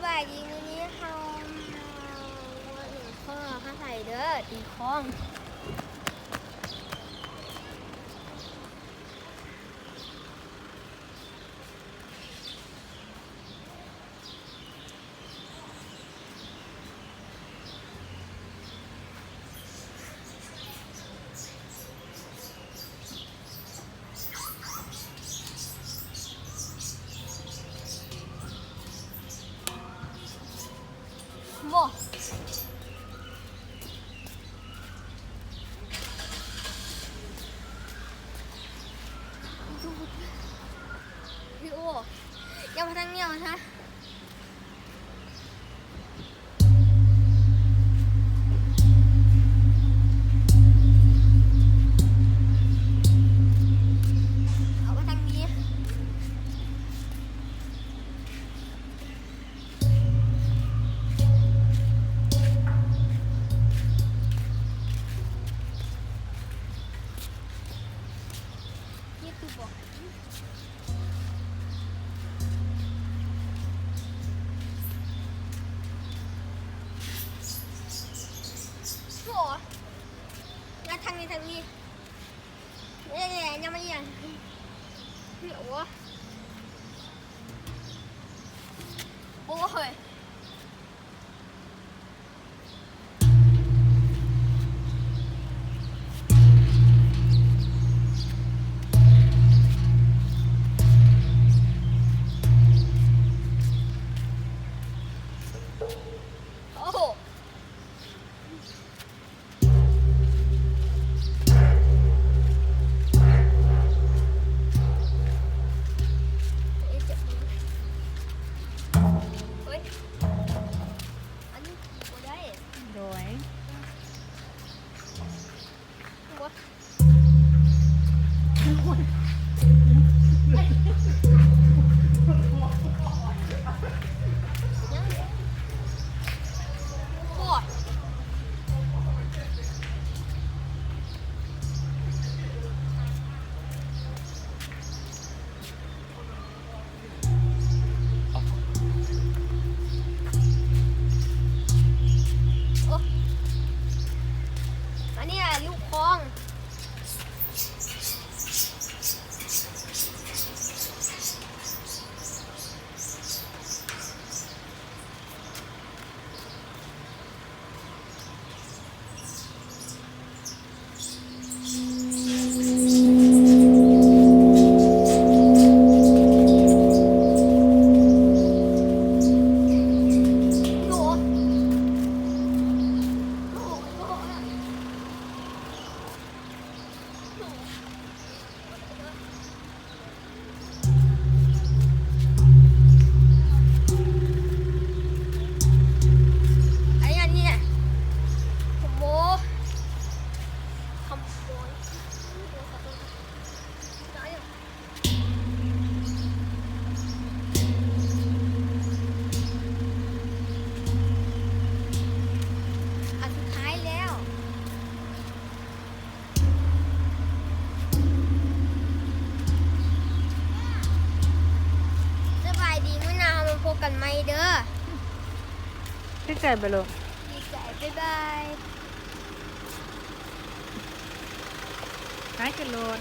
ສະບາຍດີ ມື້ນີ້ເຮົາມາເບິ່ງຂອງເຮົາໄທເດີ ຕີຂອງ. ບໍ່ ໂອ້ ຢ່າມາທາງນີ້ ເອົາມາທາງ ເອົາມາທາງນີ້. ເຮັດຄືບໍ່ ໂອ້ ງານທາງນີ້ ທາງນີ້ ເອີ ຍັງບໍ່ຍັງ ໂອ້ ໂອ້ຍ. ໂອ້ໂຫ ເອີ ເຈັບມື ເອີຍ ອັນນີ້ ບໍ່ໄດ້ ໂດຍ ບໍ່ ໂອ້ ອັນນີ້ລູກຄອງ. ອັນສຸດທ້າຍແລ້ວ. ສະບາຍດີ ມື້ໜ້າເຮົາມາພົບກັນໃໝ່ເດີ. ດີໃຈບໍ່ລູກ? ດີໃຈ. ບາຍບາຍ. ໄປຂຶ້ນລົດ.